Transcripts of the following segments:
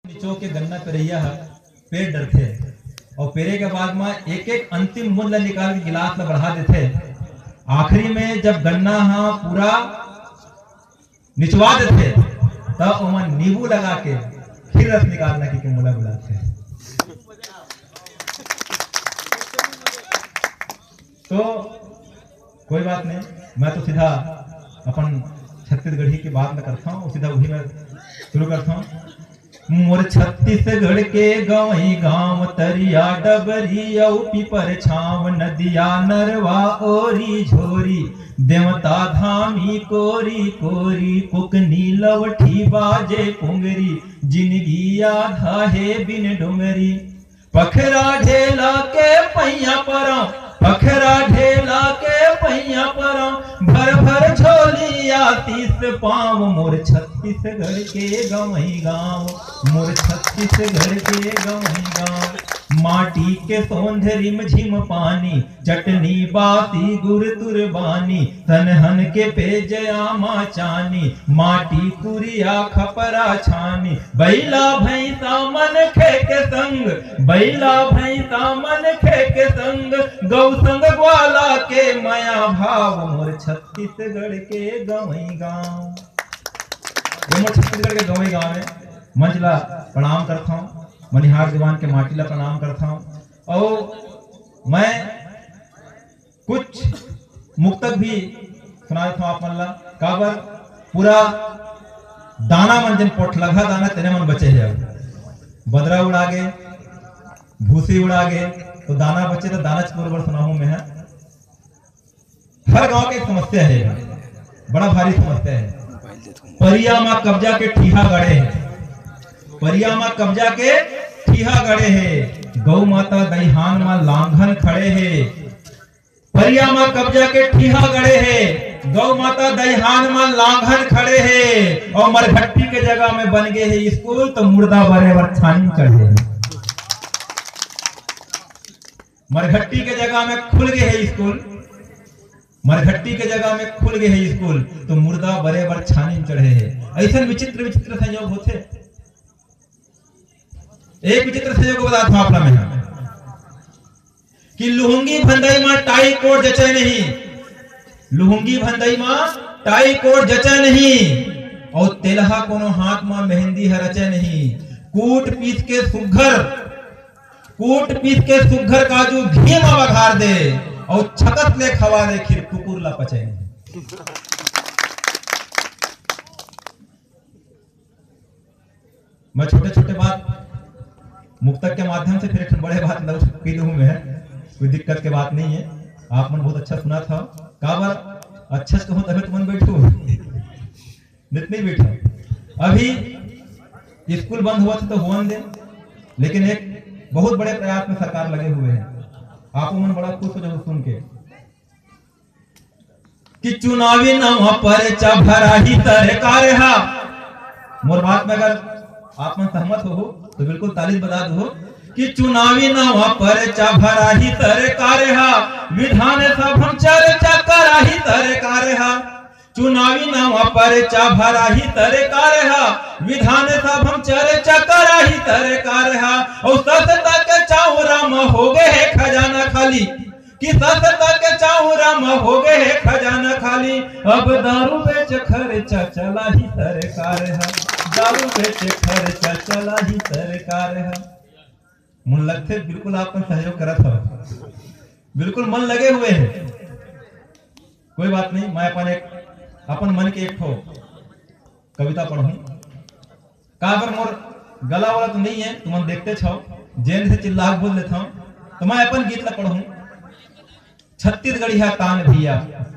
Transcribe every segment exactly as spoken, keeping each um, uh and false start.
निचो के गन्ना पेरैया ह पेर डरथे, और पेरे के बाद म एक एक अंतिम बूंद ल निकाल के गिलास ल बढ़ा देथे। आखिरी में जब गन्ना ह पूरा निचवा देथे, तब ओमन नींबू लगा के फिर रस निकालना के, के मोला बुलाथे। तो कोई बात नहीं, मैं तो सीधा अपन छत्तीसगढ़ी के बात में करता हूँ, सीधा वही मैं शुरू करता हूँ। मोर छत्तीसगढ़ के गंवई गांव, तरिया डबरी अउ पीपर छांव, नदिया नरवा ओरी झोरी, देवता धामी कोरी कोरी, कुकनी लवठी बाजे पुंगरी, जिनगी आधा हे बिन डोंगरी। पखरा ढेला के पैया परंव, पखरा ढेला के पैया परंव, भर भर झोली आशीष पांव, मोर छत्तीसगढ़ के गंवई गांव, मोर छत्तीसगढ़ के गंवई गांव। माटी के सोंध रिमझिम पानी, चटनी बासी गुर तुरबानी, तनहन के पेज आमा चानी, माटी कुरिया खपरा छानी, बैला भैंसा मनखे के संग, बैला भैंसा मनखे के संग, गौ संग ग्वाला के मया भाव, मोर छत्तीसगढ़ के गंवई गांव। ये मोर छत्तीसगढ़ के गंवई गांव हे। मंच ला प्रणाम करथंव, मनिहार दीवान के माटी ला प्रणाम करथंव। अउ मैं कुछ मुक्तक भी सुना देथंव आप मन ला। काबर, पूरा दाना मन, जेन पोठलगहा दाना, तेने मन बचे हे। अब बदरा उड़ा गे, भूसी उड़ा गे, तो दाना बचे, तो दाना चकोर बर सुनाहूं मैं ह। हर गांव के एक समस्या हे, बड़ा भारी समस्या हे। परिया म कब्जा के ठीहा गड़े हे, परिया म कब्जा के ठीहा गड़े हे, गौ माता दईहान म लांघन खड़े हे। परिया म कब्जा के ठीहा गड़े हे, गौ माता दईहान म लांघन खड़े हे, अउ मरघट्टी के जगह में बन गे हे स्कूल, तो मुर्दा बरे बर छानी चढ़े हे। मरघट्टी के जगह में खुल गे हे स्कूल, मरघट्टी के जगह में खुल गे हे स्कूल, तो मुर्दा बरे बर छानी चढ़े हे। अइसन विचित्र विचित्र संयोग होथे। एक विचित्र संयोग बताथंव आप ला मैं ह, कि लुहुंगी भंदई म टाई कोट जचे नहीं, लुहुंगी भंदई म टाई कोट जचे नहीं, अउ तेलहा कोनो हाथ म मेहंदी ह रचे नहीं। कूट पीस के सुग्घर, कूट पीस के सुग्घर काजू घी म बघार दे, अउ छकस ले खवा दे, खीर कुकुर ला पचे नहीं। मैं छोटे-छोटे बात मुक्तक के माध्यम से फिर एक ठन बड़े बात लग कही दूं मैं, कोई दिक्कत के बात नहीं है। आप मन बहुत अच्छा सुनाथव, काबर अच्छा से कहूं तभी तुमन बैठो, नित नहीं बैठो। अभी स्कूल बंद होवत हे तो होवन दे, लेकिन एक बहुत बड़े प्रयास में सरकार लगे हुए हैं, आप मन बड़ा खुश हो जाहू सुन के। कि चुनावी नवा पर्चा भराही सरकार हा। मोर बात में अगर आप मन सहमत हो तो बिल्कुल ताली बजा दो कि चुनावी नवा पर्चा भराही सरकार हा, विधानसभा में चर्चा कराही सरकार हा। चुनावी नवा पर्चा भराही सरकार हा, विधानसभा में चर्चा कराही सरकार हा। अउ सस्ता के चाउरा म हो गे हे खजाना खाली, कि सस्ता के चाउरा म हो गे हे खजाना खाली। अब दारू बेच खर्चा चलाही सरकार ह, दारू बेच खर्चा चलाही सरकार ह। मन लगथे बिल्कुल आप मन सहयोग करत हव, बिल्कुल मन लगे हुए हे। कोई बात नहीं, मैं अपन एक, अपन मन के एक ठो कविता पढ़हूं। काबर मोर गला वाला तो नहीं है, तुमन देखते छव, जेन से चिल्ला के बोल लेता हूं, तो मैं अपन गीत ला पढ़हूं। छत्तीसगढ़िया तान भैया,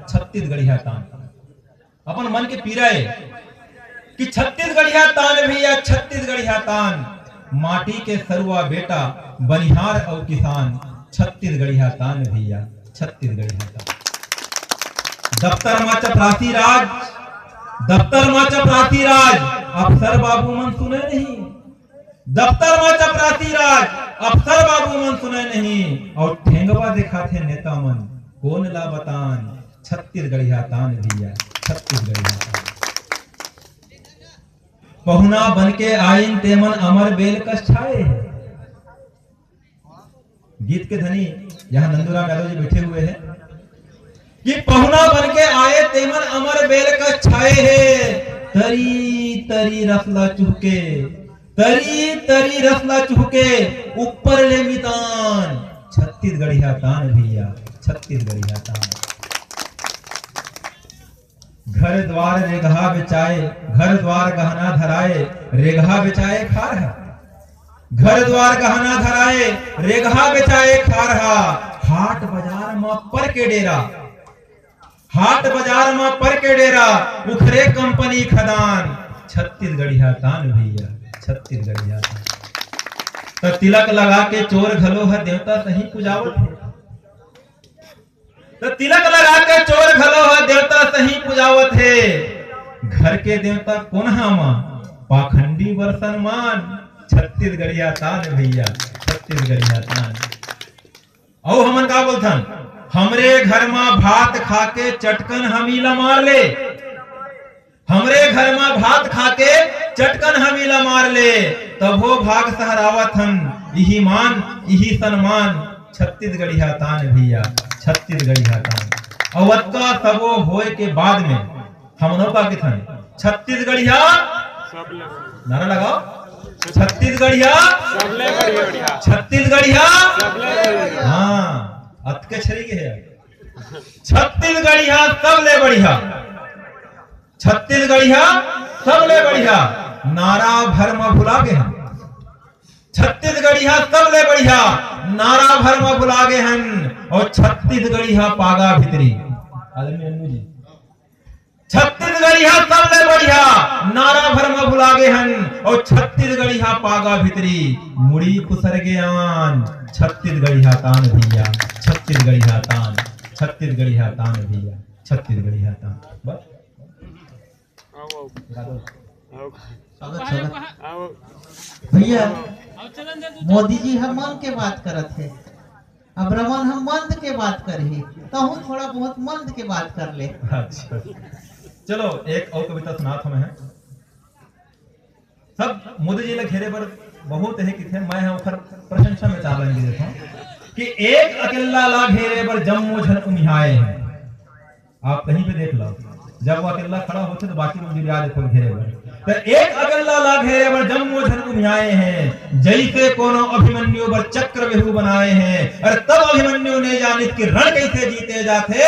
छत्तीसगढ़िया तान, अपन मन के पीरा है कि छत्तीसगढ़िया तान भैया, छत्तीसगढ़िया तान, माटी के सरुआ बेटा, बनिहार अउ किसान, छत्तीसगढ़िया तान भैया, छत्तीसगढ़िया तान। दफ्तर मा चपरासी राज, दफ्तर मा चपरासी राज, अफसर बाबू मन सुने नहीं। दफ्तर मा चपरासी राज, अफसर बाबू मन सुने नहीं। अउ ठेंगवा देखाथे नेता मन, कोन ला बतान, छत्तीसगढ़िया तान भैया, छत्तीसगढ़िया तान। पहुना बन के आइन तेमन अमर बेल कस छाए हे। गीत के धनी यहाँ नंदूराम यादव जी बैठे हुए हैं कि पहुना बन के आए तेमन अमर बेल कस छाए हे। तरी तरी रसला चुहके, तरी तरी रसला चुहके, ऊपर ले मितान। छत्तीसगढ़िया तान भैया, छत्तीसगढ़िया तान। घर द्वार रेगहा बेचाए, घर द्वार गहना धराए, रेगहा बेचाए खार हा। घर द्वार गहना धराए, रेगहा बेचाए खार हा। हाट बाजार म पर के डेरा, हाट बाजार म पर के डेरा, उखरे कंपनी खदान। छत्तीसगढ़िया तान भैया, छत्तीसगढ़िया तान। त तिलक लगा के चोर घलो ह देवता सही पुजावत हे। त तिलक लगा के चोर घलो ह देवता सही पुजावत हे। घर के देवता कोन हा मा, पाखंडी बर सनमान। छत्तीसगढ़िया तान भैया, छत्तीसगढ़िया तान। अउ हमन का बोलथन, हमरे घर मा भात खा के चटकन हमी ला मार ले। हमरे घर मा भात खा के चटकन हमी ला मार ले, तभो भाग सहरावत हन। इही मान, इही सनमान। छत्तीसगढ़िया तान भैया, छत्तीसगढ़िया तान। अउ अतका सबो होय के बाद में हमनो का किथन, छत्तीसगढ़िया नारा लगाओ। छत्तीसगढ़िया, छत्तीसगढ़िया। हाँ, अतके छरी के हे। छत्तीसगढ़िया सबले बढ़िया, छत्तीसगढ़िया सबले बढ़िया। नारा भर म भुला गे हन। छत्तीसगढ़िया सबले बढ़िया, नारा भर म भुला गे हन। अउ छत्तीसगढ़िया पागा भितरी, आदरणीय अन्नू जी, छत्तीसगढ़िया सबले बढ़िया, नारा भर म भुला गे हन। अउ छत्तीसगढ़िया पागा भितरी, मुड़ी खुसर गे आन। छत्तीसगढ़िया तान भैया, छत्तीसगढ़िया तान, छत्तीसगढ़िया तान भैया, छत्तीसगढ़िया तान। बस। आओ, आओ। स्वागत, स्वागत। आओ। भैया, मोदी जी ह मन के बात करत हे, अब रमन ह मंद के बात करही, तहूँ थोड़ा बहुत मंद के बात कर ले। अच्छा, चलो, एक अउ कविता सुनात हँव मैं। सब मोदी जी ला घेरे बर बहुत हे किथे, मैं ह ओखर प्रशंसा में चार लाइन दे देथँव कि एक अकेल्ला ला घेरे बर जम्मो झन उमिहाए हे। आप कहीं पे देख लो, जब वो अकेल्ला खड़ा होथे त बाकी मन जुरिया देथे घेरे बर। त एक अकेल्ला ला घेरे बर जम्मो झन उमिहाए हे, जइसे कोनो अभिमन्यु बर चक्रव्यूह बनाए हे। अरे तब अभिमन्यु नइ जानिस कि रण कइसे जीते जाथे।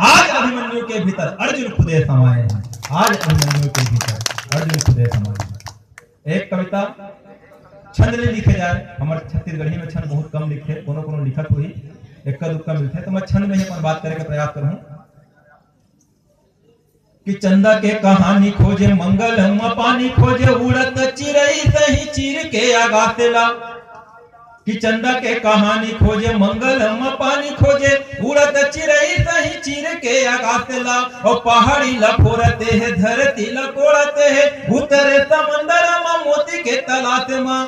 आज अभिमन्यु के भीतर अर्जुन खुदे समाए हे, आज अभिमन्यु के भीतर अर्जुन खुदे समाए हे। एक कविता छंद ले लिखे जाए, हमर छत्तीसगढ़ी में छंद बहुत कम लिखथे, कोनो कोनो लिखत होही, एक्का दुक्का मिलथे, त मैं छंद में ही अपन बात करे के प्रयास करहूँ कि चंदा के कहानी खोजे, मंगल म पानी खोजे, उड़त चिरई सही चीर के आगासे ला। कि चंदा के कहानी खोजे, मंगल म पानी खोजे, उड़त चिरई सही चीर के आगासे ला। अउ पहाड़ी ला फोरत हे, धरती ला कोड़त हे, उतरे समंदर म मोती के तलाश म।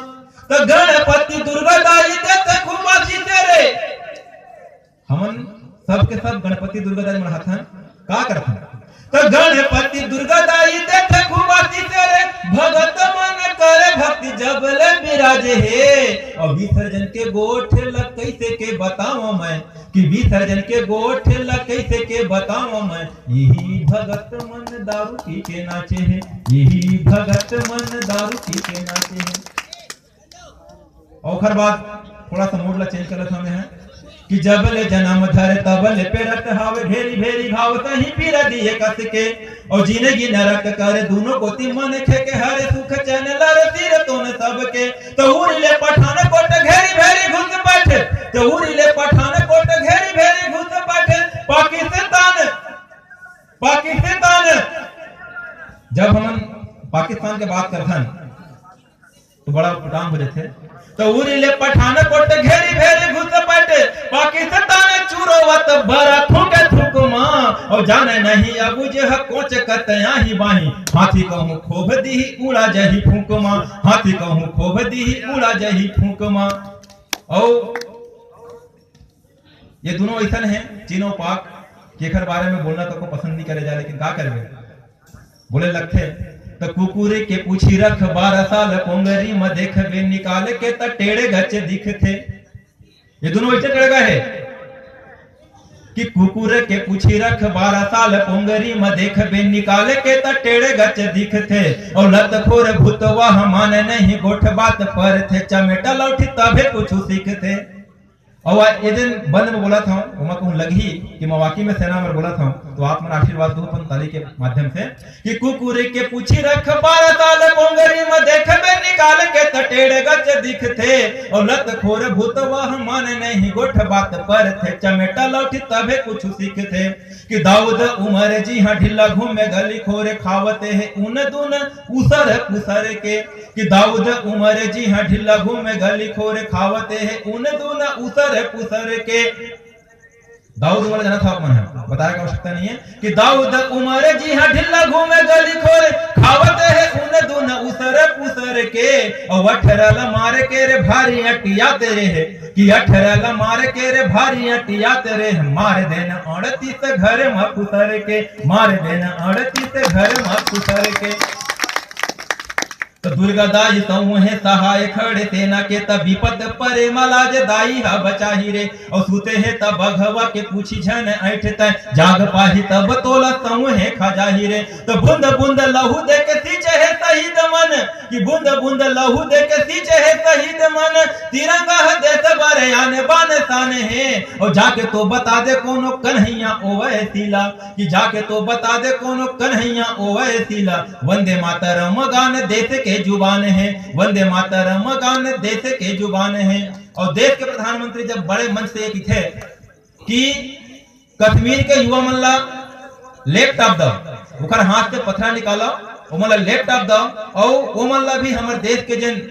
त गणपति दुर्गा दाई देथे खूब आशीष रे। हमन सबके सब गणपति दुर्गा दाई मन हथन, का करथन? त गणपति दुर्गा दाई देथे खूब आशीष रे, भगत मन करे भक्ति जब ले बिराजे हे। अउ विसर्जन के गोठ ल कइसे के बतावँ मैं, कि विसर्जन के गोठ ल कइसे के बतावँ मैं, इही भगत मन दारू पी के नाचे हे, इही भगत मन दारू पी के नाचे हे। अउ ओखर बाद थोड़ा सा mood ला change कर लेथन मैं ह कि जब ले जनम धरे तब ले पेरत हावे, भेरी भेरी घाव सही पीरा दिए कस के। अउ जिनगी नरक करे दूनों कोती मनखे के, हरे सुख चैन लरे सिर तोन सबके। त उरी ले पठानकोट घेरी भेरी घुसपैठ, त उरी ले पठानकोट घेरी भेरी घुसपैठ। पाकिस्तान, पाकिस्तान, जब हमन पाकिस्तान के बात करथन, त बड़ा उटांग हो जाथे। त उरी ले पठानकोट घेरी भेरी घुसपैठ, पाकिस्तान चुरोवत बरा थूके थूक मा। अउ जाने नहीं अब जे ह कोच कत आही बाही, हाथी कहूँ खोभ दीही उड़ा जाही फूक मा, हाथी कहूँ खोभ दीही उड़ा जाही फूक मा। अउ ये दूनों अइसन हे, चीन अउ पाक, कि एखर बारे में बोलना तो को पसंद नहीं करे जाए, लेकिन का करबे, बोले लगथे। त कुकुर के पूछी रख बारह साल, पोंगरी म देखबे निकाल के त टेढ़ गच दिखथे। ये दोनों ऐसे टेढ़ गा हे कि कुकुर के पूछी रख बारह साल, पोंगरी म देखबे निकाल के त टेढ़ गच दिखथे। और लतखोर भूतवा ह मान नहीं गोठ बात परथे, चमेटा लौठी तभे कुछ सीखथे। और ये दिन बंद में बोलत हूँ, ओमा कहूँ लगही कि मैं वाकई में सेना में बोलत हूँ, तो आप मन आशीर्वाद दो अपन ताली के माध्यम से कि कुकुर के पूछी रख बारह साल, पोंगरी म देखबे निकाल के त टेढ़ गच दिखथे। और लतखोर भूतवा ह मान नहीं गोठ बात परथे, चमेटा लौठी तभे कुछ सीखथे। कि दाऊद उमर जी हाँ ढिल्ला घूमे गली खोरे, खावत हे उन दून उसर पुसर के। कि दाऊद उमर जी हाँ ढिल्ला घूमे गली खोरे, खावत हे उन दून उसर पुसर के। दाऊद उमर जाना था आप मन है, बताने की आवश्यकता नहीं है कि दाऊद उमर जी हाँ ढिल्ला घूमे गली खोरे, खावत हे उन दून उसर पुसर के। और अठरल मार के रे भारी अटियात रे हे, कि अठरल मार के रे भारी अटियात रे हे, मार देन अड़तीस घर म पुसर के, मार देन अड़तीस घर म पुसर के। त दुर्गा दाई सौंहे सहाय खड़े सेना के, त विपत परे म लाज दाई ह बचाही रे। और सुते हे त बघवा के पूछी झन ऐठ तै, जाग पाही तब तोला सौंहे खा जाही रे। त बूंद बूंद लहू दे के सींचे हे शहीद मन, कि बूंद बूंद लहू दे के सींचे हे शहीद मन, तिरंगा ह देश बर आन बान शान हे। और जाके तो बता दे कोनो कन्हैया ओवैसी ला, कि जाके तो बता दे कोनो कन्हैया ओवैसी ला। वंदे मातरम गान देश के जुबान हे, वंदे मातरम गान देश के जुबान हे। और देश के प्रधानमंत्री जब बड़े मंच से ये किथे कि कश्मीर के युवा मन ला लैपटॉप दो, ओकर हाथ से पथरा निकालो, ओमन ला लैपटॉप दो, और ओमन ला भी हमर देश के जेन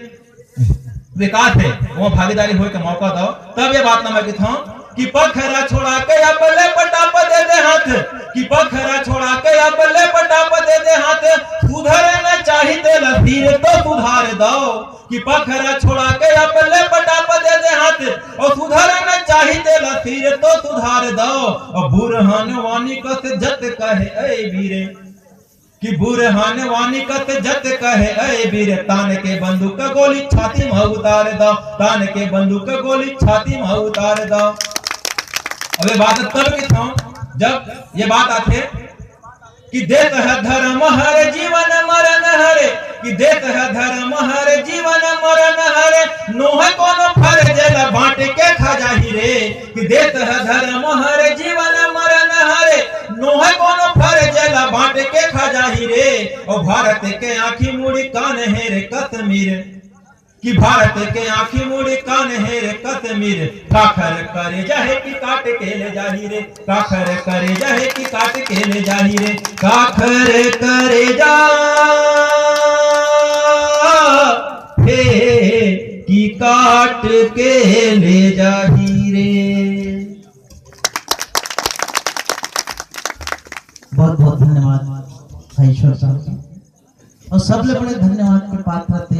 विकास हे, ओमा भागीदारी होए के मौका दो। तब ये बात ला मैं किथों कि पखरा छोड़ा के अब लैपटॉप दे दे हाथ, कि पखरा छोड़ा के अब लैपटॉप दे दे हाथ, सुधरे न चाही तेला सिर तो सुधार दो। कि पखरा छोड़ा के अब लैपटॉप दे दे हाथ, और सुधरे न चाही तेला सिर तो सुधार दो। और बुरहान वानी कस जत कहे ऐ वीरे, कि बुरहान वानी कस जत कहे ऐ वीरे, तान के बंदूक गोली छाती में उतार दो, तान के बंदूक गोली छाती में उतार दो। अब ये बात तब किथों जब ये बात आथे कि देश ह धर्म हरे जीवन मरण हरे, कि देश ह धर्म हरे जीवन मरण हरे, नोहे कोनो फर्ज ला बांट के खा जाही रे। कि देश ह धर्म हरे जीवन मरण हरे, नोहे कोनो फर्ज ला बांट के खा जाही रे। और भारत के आंखी मुड़ी कान हे रे कश्मीर, कि भारत के आंखी मुड़ी कान हे रे कश्मीर, काखर करेजा हे कि काट के ले जाही रे, काखर करेजा हे कि काट के ले जाही रे, काखर करेजा हे कि काट के ले जाही रे। बहुत बहुत धन्यवाद भाई ईश्वर साहब। और सबले बड़े धन्यवाद के पात्र थे